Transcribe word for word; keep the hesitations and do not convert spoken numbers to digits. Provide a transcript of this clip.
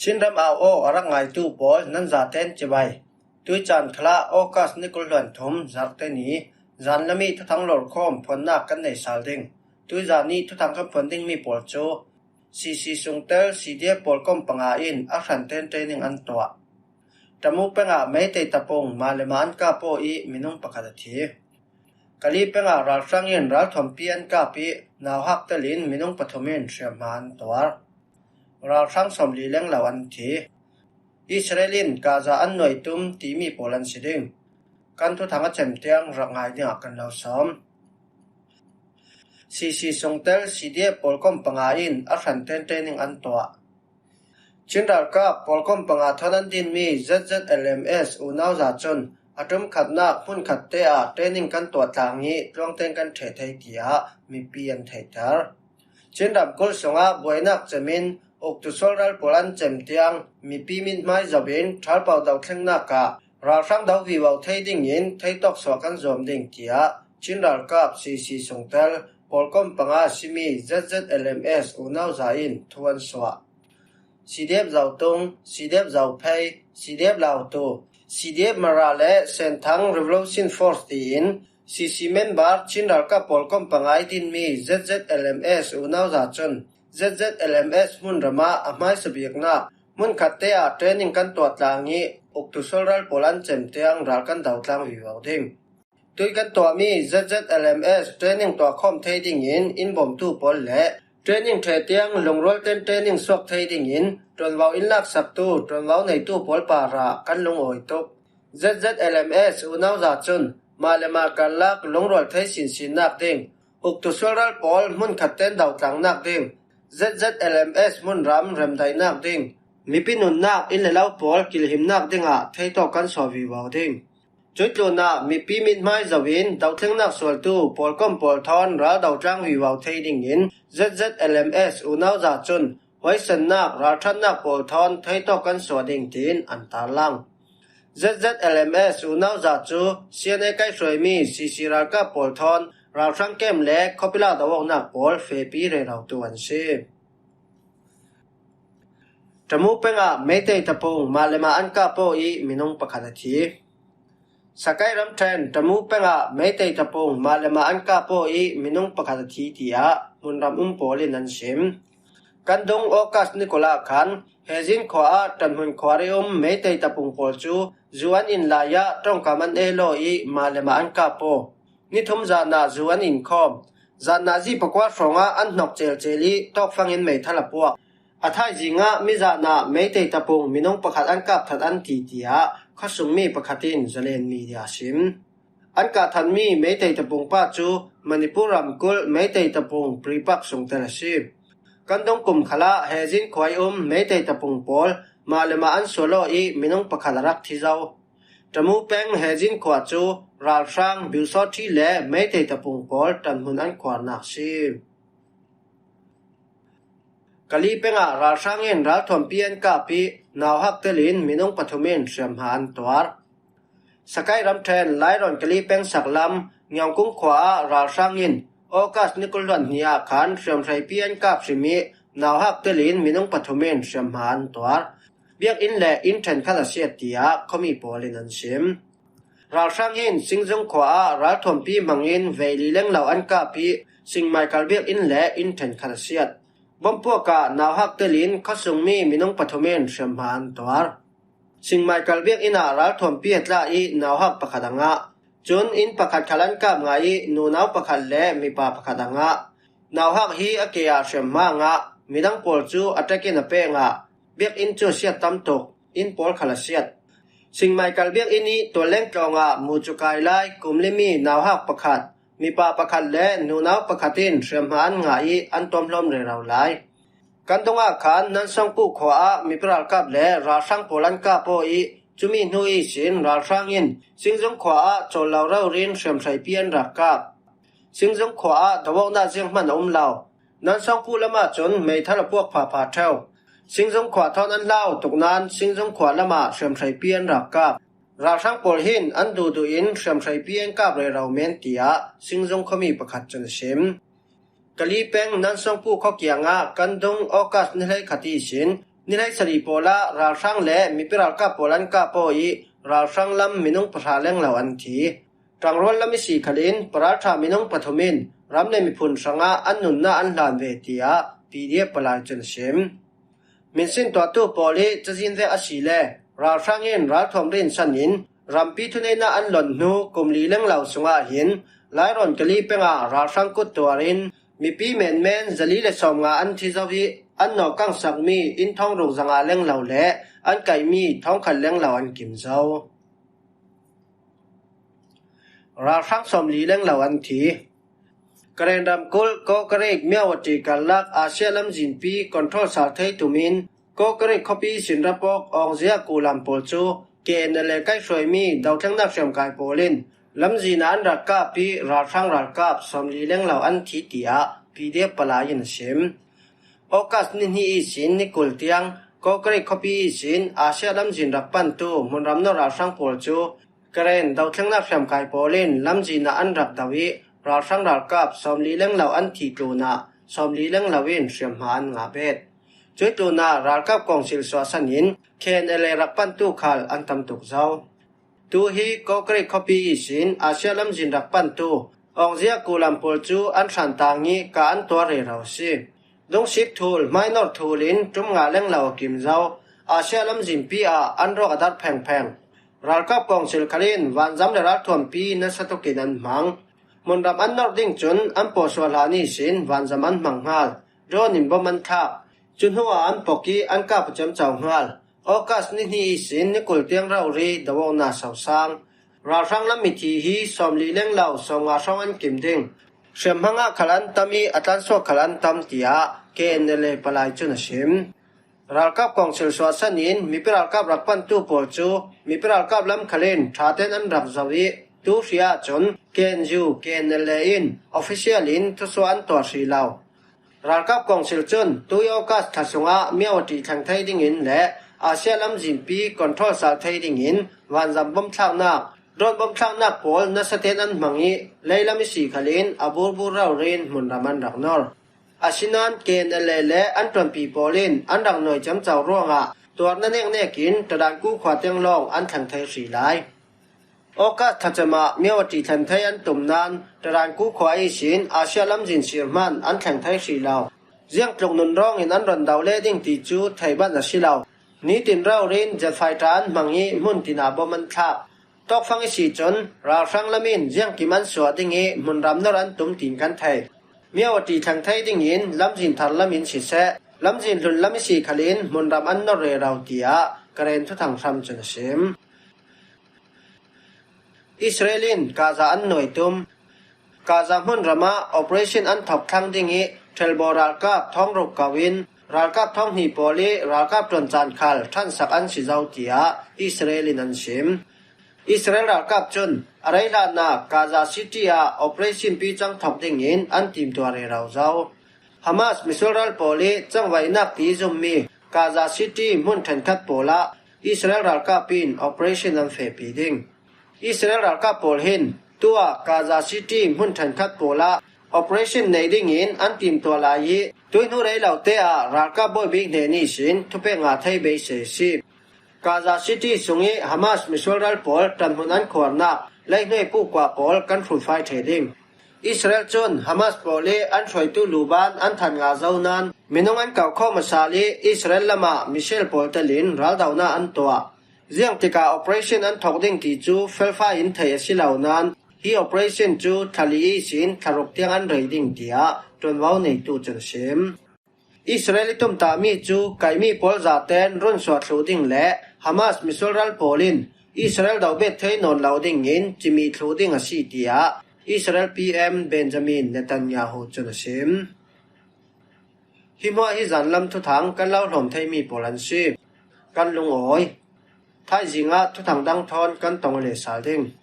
Chinram au aw a rak ngaitu pawl nan zaten cibai. Tuicaan khalah August ni kul hluan thum, Zarhte ni, zanlam i thuthang lorkhawm phuannak kan nei sal ding. Tuizan i thuthang kan phuan dingmi pawl cu C C sungtel C D F pawlkom panga in a hranten training an tuah. Tamu pengah Meitei tapung mah le mah an kap aw i minung pakhat a thi. Kali pengah ralhrang in ralthuampi an kap i nauhak telin minung pathum in hriamhma an tuar. Ralhrang sawmli lenglo an thi. Israel in Gaza an nuai tum timi pawl an si ding. Kan thuthang a cem tiang rak ngai dingah kan lo sawm. C C sungtel C D F pawlkom panga in a hranten training an tuah. Chin ralkap pawlkom panga thawn an dinmi Z Z L M S unauza cun a ṭum khatnak hmunkhatte ah training kan tuah tlang i tluangten kan ṭheh thei, tiah mipi an theihter. Chin ramkulh sungah buainak cemin uktu sualral pawl an cem tiang mipi mithmai zoh in ṭhalpau dohthlengnak ah ralhrang do vivo thei dingin theitawk suah kan zuam ding, tiah Chin ralkap C C sungtel pawlkom panga simi Z Z L M S unauza in thu an suah. C D F Zotung, C D F Zophei, C D F Lautu, C D F Mara le Senthang Revolution Force tiin C C member Chin ralkap pawlkom panga i dinmi Z Z L M S unauza cun Z Z L M S hmunram ah a hmaisa biknak hmunkhatte ah training kan tuah tlang i uktu sualral pawl an cem tiang ral kan do tlang vivo ding. Tui kan tuahmi Z Z L M S training tuahkhawm thei dingin inn bawmtu pawl le training ṭheh tiang lungrualten training suak thei dingin ṭuanvo inn laksaktu, ṭuanvo neitu pawl parah kan lungawi tuk. Z Z L M S unauza cun mah le mah karlak lungrual thei sinsinnak ding, uktu sualral pawl hmunkhatten do tlangnak ding, Z Z L M S hmunram remdaihnak ding, mipi nunnak inn le lo pawl kilhimnak dingah theitawk kan suah vivo ding. Cuih tlunah mipi mithmai zoh in dohthlengnak sualtu pawlkom pawl thawn ral do tlang vivo thei dingin Z Z L M S unauza cun huaisennak, ralṭhatnak pawl thawn theitawk kan suah ding, tiin an tarlang. Z Z L M S unauza cu C N A kaihhruaimi C C ralkap pawl thawn ralhrang kem le khuapi lak do awknak pawl fehpi rerotu an si. Tamu pengah Meitei tapung mah le mah an kap aw i minung pakhat a thi. Sakai ramṭhen Tamu pengah Meitei tapung mah le mah an kap aw i minung pakhat a thi, tiah hmunram um pawl in an sim. Kan dung August ni kul ah khan Hezin khua ah ṭanhmun khuar i um Meitei tapung pawl cu zu an in lai ah ṭongkam an el aw i mah le mah an kap aw. Ni thum zan ah zu an in khawm. Zan nazi pakua hrawngah an hnok celcel i tawkfang in meithal a puak. A thaizing ah mizan ah Meitei tapung minung pakhat an kap that an ti, tiah khuasungmi pakhat in Zalen Media a sim. An kah thatmi Meitei tapung pa cu Manipur ramkulh Meitei tapung Pripak sungtel a si. Kan dong kum khalah Hezin khua i um Meitei tapung pawl mah le mah an sual aw i minung pakhat a rak thi zo. Tamu peng Hezin khua cu ralhrang Biusawṭhi le Meitei tapung pawl ṭanhmun an khuarnak si. Kali pengah ralhrang in ralthuampi an kap i nauhak telin minung pathum in hriamhma an tuar. Sakai ramṭhen Lairawn Kali peng saklam Ngiangkung khua ah ralhrang in August ni kul hluan hnih ah khan hriamhreipi an kap hrim i nauhak telin minung pathum in hriamhma an tuar. Biakinn le inn ṭhenkhat a siat, tiah khuami pawl in an sim. Ralhrang in Singzung khua ah ralthuampi hmangin veili lenglo an kap i Singmaikal biakinn le inn ṭhenkhat a siat. Bompuak ah nauhak telin khuasungmi minung pathum in hriamhma an tuar. Singmaikal biakinn ah ralthuampi a tla i nauhak pakhat a ngah. Cun inn pakhat khal an kap ngai i nunau pakhat le mipa pakhat a ngah. Nauhak hi a ke ah hriamhma a ngah, midang pawl cu a ṭek in a peh ngah. Biakinn cu a siat tam tuk, inn pawl khal a siat. Singmaikal biakinn i tualleng tlawng ah mucukai lai kum limi nauhak pakhat, mipa pakhat le nunau pakhat in hriamhma an ngah i an tuamhlawm rero lai. Kan dong ah khan Nansawngpuh khua ah mipi ralkap le ralhrang pawl an kap aw i cumi hnu ihsin ralhrang in Singzung khua ah cawllo rori in hriamhreipi an rak kap. Singzung khua ah do awknak zianghman a um lo. Nansawngpuh lam ah cun meithal a puak phapha ṭheu. Singzung khua thawn an hlau tuk nain Singzung khua lam ah hriamhreipi an rak kap. Ralhrang pawl hin an duhduh in hriamhreipi an kap rero men, tiah Singzung khuami pakhat cun a sim. Kali peng Nansawngpuh khua kiangah kan dung August ni hleikhat ihsin Ni hleisarih pawlah ralhrang le mipi ralkap pawl an kap aw ih ralhrang lam minung pahra lenglo an thi. Ṭangrual lam ihsi khalin paralṭha minung pathum in ram le miphun hrangah an nunna an hlan ve, tiah P D F palai cun a sim. Minsin tuahtu pawl ih cazin vek asile ralhrang in ralthuam rinsan in rampi thuneihna an lon hnu kum li lenglo sungah hin Lairawn Kali pengah ralhrang kut tuar in mipi menmen zali le sawmnga an thi zo ih an nawk kangsakmi inn thawng ruk zanga lenglo le an kaihmi thawngkhat lenglo an kim zo. Ralhrang sawmli lenglo an thi. Karen ramkulh Kawkareik Myawaddy karlak Asia lamzinpi control sal thei tumin Kawkareik khuapi ihsin rapawk awngzia kulam pawl cu K N L A kaihhruaimi dothlengnak hriamkai pawl in lamzin ah an rak kap ih ralhrang ralkap sawmli lenglo an thi, tiah P D F palai in a sim. August ni hnih ihsin ni kul tiang Kawkareik khuapi ihsin Asia lamzin rak pantu hmunram nor ralhrang pawl cu Karen dothlengnak hriamkai pawl in lamzin ah an rak do ih ralhrang ralkap sawmli lenglo an thih tlunah sawmli lenglo in hriamhma an ngah bet. Cuih tlunah ralkap kawngsil suahsan in K N L A rak pantu khal an tam tuk zo. Tu hi Kawkareik khuapi ihsin Asia lamzin rak pantu awngzia kulam pawl cu an hrantang ih ka an tuar rero a si. Dungsik thul, hmainor thul in ṭum nga lenglo a kim zo. Asia lamzinpi ah an rawk a darh phengpheng. Ralkap kawngsil khal in vanzam le ralthuampi nasa tukin an hmang. Hmunram an norh ding cun an pawsual hlan ihsin vanzam an hmang hngal. Drone in bom an thlak. Cu hnuah an pok ih an kap a ciamco hngal. August ni hnih ihsin ni kul tiang rori do awknak sosang. Ralhrang lam mithi hi sawmli lenglo sawmnga hrawng an kim ding. Hriamhma ngah khal an tam ih a tlansuak khal an tam, tiah K N L A palai cun a sim. Ralkap kawngsil suahsan in mipi ralkap rak pantu pawl cu mipi ralkap lam khal in ṭha tein an rak zoh ih tu hri ahcun K N U, K N L A in official in thusuah an tuah hrih lo. Ralkap kawngsil cun tui August thla sungah Myawaddy thleng thei dingin le Asia lamzinpi control sal thei dingin vanzam bom thlaknak, drone bom thlaknak pawl nasa tein an hmang ih leilam ihsi khalin a burbur rori in hmunram an rak nor. Asinain K N L A le an ṭuanpi pawl in an rak nawi ciamco ruangah tuarna neknek in Tadanku khua tiang lawng an thleng thei hrih lai. August thlacam ah Myawaddy thlen thei an tum nain Tadanku khua ihsin Asia lamzin sir hman an thleng thei hrih lo. Ziangtluk nun rawngin an ron do leh ding ti cu thei banh a si lo. Nitin rori in jet fighter an hmang ih hmun tinah bom an thlak. Tawkfang ihsi cun ralhrang lam in ziangkim an suah ding ih hmunram nor an tum tiin kan thei. Myawaddy thleng thei dingin lamzin thar lam in siseh, lamzin hlun lam ihsi khalin hmunram an nor rero, tiah Karen thuthang hram cun a sim. Israel in Gaza an nawi tum. Gaza hmunram ah operation an thawk thlang ding ih ṭhelbaw ralkap thawng ruk ko in ralkap thawng hnih pawl ih ralkap ṭuan caan khal ṭhansak an si zo, tiah Israel in an sim. Israel ralkap cun a rei hlanah Gaza City ah operation picang thawk dingin an timtuah rero zo. Hamas misual ral pawl ih cangvaihnak ti zummi Gaza City hmun ṭhenkhat pawl ah Israel ralkap in operation an fehpi ding. Israel ralkap pawl hin tuah Gaza City hmun ṭhenkhat pawl ah operation neih dingin an timtuah lai ih tuihnu rei lote ah ralkap bawi bik hnen ihsin thupek ngah thei beisei a si. Gaza City sungih Hamas misual ral pawl ṭanhmun an khuarnak leihnuai puhkuah pawl kan hrulfai ṭheh ding. Israel cun Hamas pawl ih an hruaitu luban an than ngah zo nain minung an kau khawm a sal ih Israel lamah missile pawl telin raldonak an tuah. Ziangtikah operation an thawk ding ti cu felfai in theih a si lo nain hi operation cu thla li ihsin thla ruk tiang an rei ding, tiah ṭuanvo neitu cun a sim. Israel ih tumtahmi cu kaihmi pawl zaten runsuah thluh ding le Hamas misual ral pawl in Israel dobet thei nawn lo dingin cimih thluh ding a si, tiah Israel P M Benjamin Netanyahu cun a sim. Hi hmuah hi zanlam thuthang kan lo hlawm theimi pawl an si. Kan lungawi. Thaizing ah thuthang dang thawn kan tong le sal ding.